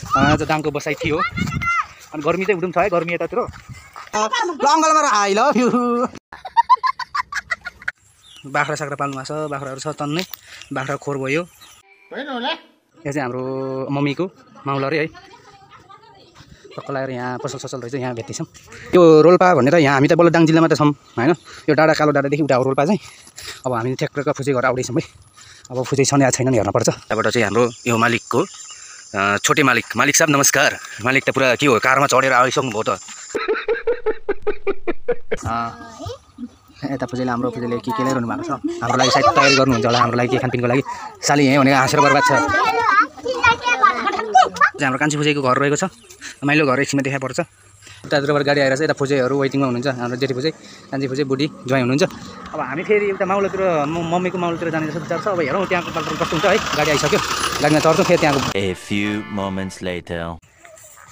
आज दाङको बसाइ थियो अनि गर्मी चाहिँ उडुम छ है गर्मी यतातिर अङ्गलमा आई लभ यु बाख्रा साख्रा पाल्नु भएको छ बाख्राहरू छ टन्नै बाख्रा खोर भयो यो चाहिँ हाम्रो मम्मीको माउलरी है टक्क लगाएर यहाँ पसल ससल रहेछ यहाँ भेट्दैछौँ यो रोल्पा भनेर यहाँ हामी त बल्ल दाङ जिल्लामा त छौँ होइन यो डाँडा कालो डाँडादेखि उता रोल्पा चाहिँ अब हामी ट्र्याक्टरका फुजे घर आउँदैछौँ है अब फुजे छन् या छैनन् हेर्नुपर्छ त्यहाँबाट चाहिँ हाम्रो यो मालिकको छोटे मालिक साहब नमस्कार मालिक त पुरा के हो कारमा चढेर आइसक्नुभयो त यता फुजेले हाम्रो फुजेले के ल्याइरहनु भएको छ हाम्रो लागि सायद तयारी गर्नुहुन्छ होला हाम्रो लागि के खानपिनको लागि साली यहीँ भनेको हाँसेर बर्बाद छ हाम्रो कान्छी फुजेको घर रहेको छ माइलो घर एकछिनमा देखा पर्छ उतातिरबाट गाडी आएर चाहिँ यता फुजेहरू वेटिङमा हुनुहुन्छ हाम्रो जेठी फुजे कान्छी फुजे बुढी ज्वाइँ हुनुहुन्छ अब हामी फेरि उता माउलोतिर मम्मीको माउलोतिर जाने जस्तो विचार छ अब हेरौँ त्यहाँको बाटो कस्तो हुन्छ है गाडी आइसक्यो गाडीमा चढ्छौँ फेरि त्यहाँको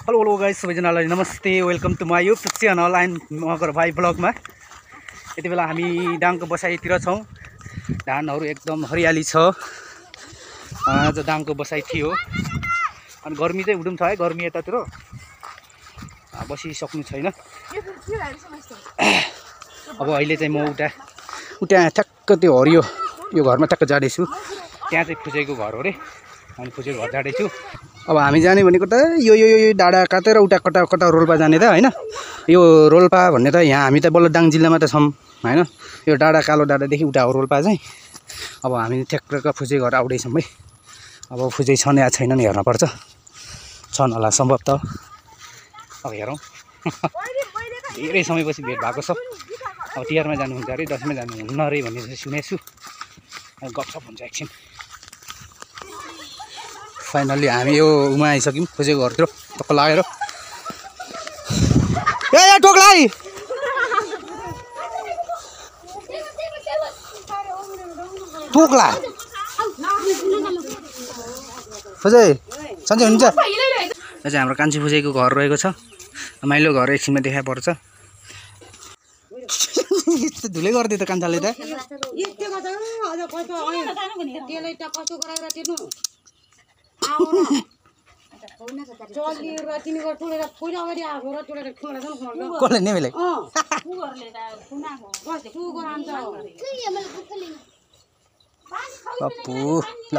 हेलो हेलो गाइस सबैजनालाई नमस्ते welcome to my YouTube channel and Magar भाइ ब्लगमा यति बेला हामी दाङको बसाइतिर छौँ धानहरू एकदम हरियाली छ आज दाङको बसाइ थियो अनि गर्मी चाहिँ उडुम छ है गर्मी यतातिर बसिसक्नु छैन अब अहिले चाहिँ म उता ठ्याक्क त्यो हरियो यो घरमा ठ्याक्क जाँदैछु त्यहाँ चाहिँ फुजेको घर हो अरे अनि फुजेको घर जाँदैछु अब हामी जाने भनेको त यो डाँडा काटेर उता कता रोल्पा जाने त होइन यो रोल्पा भन्ने त यहाँ हामी त बल्ल दाङ जिल्लामा त छौँ होइन यो डाँडा कालो डाँडादेखि उता रोल्पा चाहिँ अब हामी ट्र्याक्टरका फुजे घर आउँदैछौँ है अब फुजे छन् या छैनन् हेर्नुपर्छ छन् होला सम्भव त अब हेरौँ धेरै समयपछि भेट भएको छ अब तिहारमा जानुहुन्छ अरे दसैँमा जानुहुन्न अरे भन्ने चाहिँ सुनेछु गफसप हुन्छ एकछिन फाइनल्ली हामी यो उमा आइसक्यौँ फुजेको घरतिर टक्क लागेर ए टोक्लाई टोक्ला फुजे सन्चै हुनुहुन्छ यो चाहिँ हाम्रो कान्छी फुजेको घर रहेको छ माइलो घर एकछिनमा देखा पर्छ यस्तो धुलै गरिदियो त कान्छाले त कसले नेमेले पप्पु ल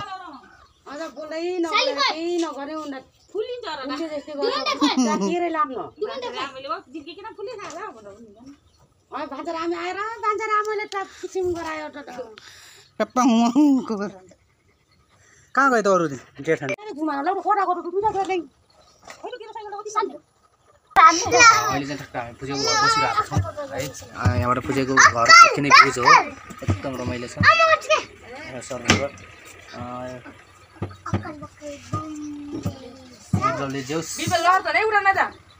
कहाँ गयो त अरू जेठा अहिले चाहिँ ठक्क हामी फुजेको घर बसिरहेको छौँ है यहाँबाट फुजेको घर किनै भ्युज हो एकदम रमाइलो छ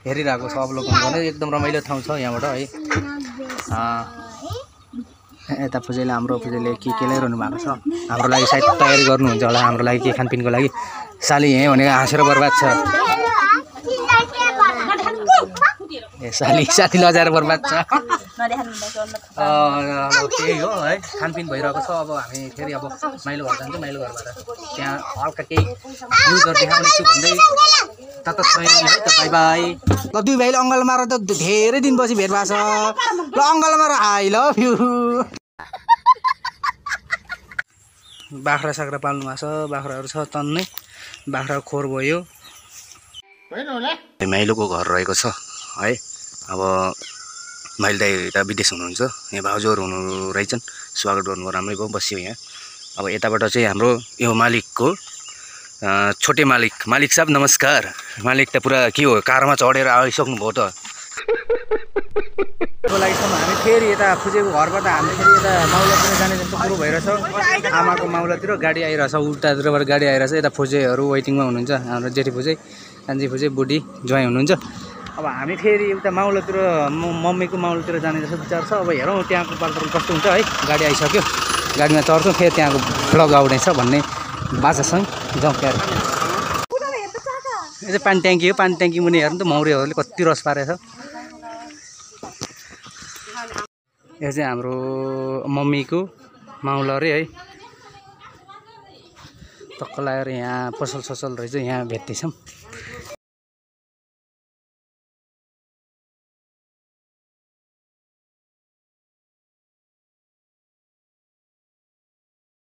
हेरिरहेको छ अवलोकन गर्ने एकदम रमाइलो ठाउँ छ यहाँबाट है यता फुजेले हाम्रो फुजेले के ल्याइरहनु भएको छ हाम्रो लागि सायद तयारी गर्नुहुन्छ होला हाम्रो लागि के खानपिनको लागि साली यहीँ भनेको हाँसेर बर्बाद छ ए साथी लजाएर बर्बाद छ त्यही हो है खानपिन भइरहेको छ अब हामी फेरि अब माइलो घर जान्छौँ माइलो घरबाट त्यहाँ हल्का केही न्युजहरू देखाउने छु भन्दै त छैन है त बाई बाई ल दुई भाइले अङ्गल मार त धेरै दिनपछि भेट भएको छ ल अङ्गल मार आई लभ यु बाख्रा साख्रा पाल्नु भएको छ बाख्राहरू छ टन्नै बाख्रा खोर भयो माइलोको घर रहेको छ है अब माइल दाइ यता विदेश हुनुहुन्छ यहाँ भाउजूहरू हुनु रहेछन् स्वागत गर्नुभयो राम्रै भयो बस्यो यहाँ अब यताबाट चाहिँ हाम्रो यो मालिकको छोटे मालिक साहब नमस्कार मालिक त पुरा के हो कारमा चढेर आइसक्नुभयो त लागि हामी फेरि यता फुजेको घरबाट हामी फेरि यता माउलातिर जाने जस्तो कुरो भइरहेछ आमाको माउलातिर गाडी आइरहेछ उतातिरबाट गाडी आइरहेछ यता फुजेहरू वेटिङमा हुनुहुन्छ हाम्रो जेठी फुजे कान्छी फुजे बुढी ज्वाइँ हुनुहुन्छ अब हामी फेरि उता माउलोतिर मम्मीको माउलोतिर जाने जस्तो विचार छ अब हेरौँ त्यहाँको बाटो कस्तो हुन्छ है गाडी आइसक्यो गाडीमा चढ्छौँ फेरि त्यहाँको भ्लग आउँदैछ भन्ने बाछासँग जाउँ क्यारे यो चाहिँ पानी ट्याङ्की हो पानी ट्याङ्की मुनि हेर्नु त मौरीहरूले कति रस पारेछ यो चाहिँ हाम्रो मम्मीको माउलरी है टक्क लगाएर यहाँ पसल ससल रहेछ यहाँ भेट्दैछौँ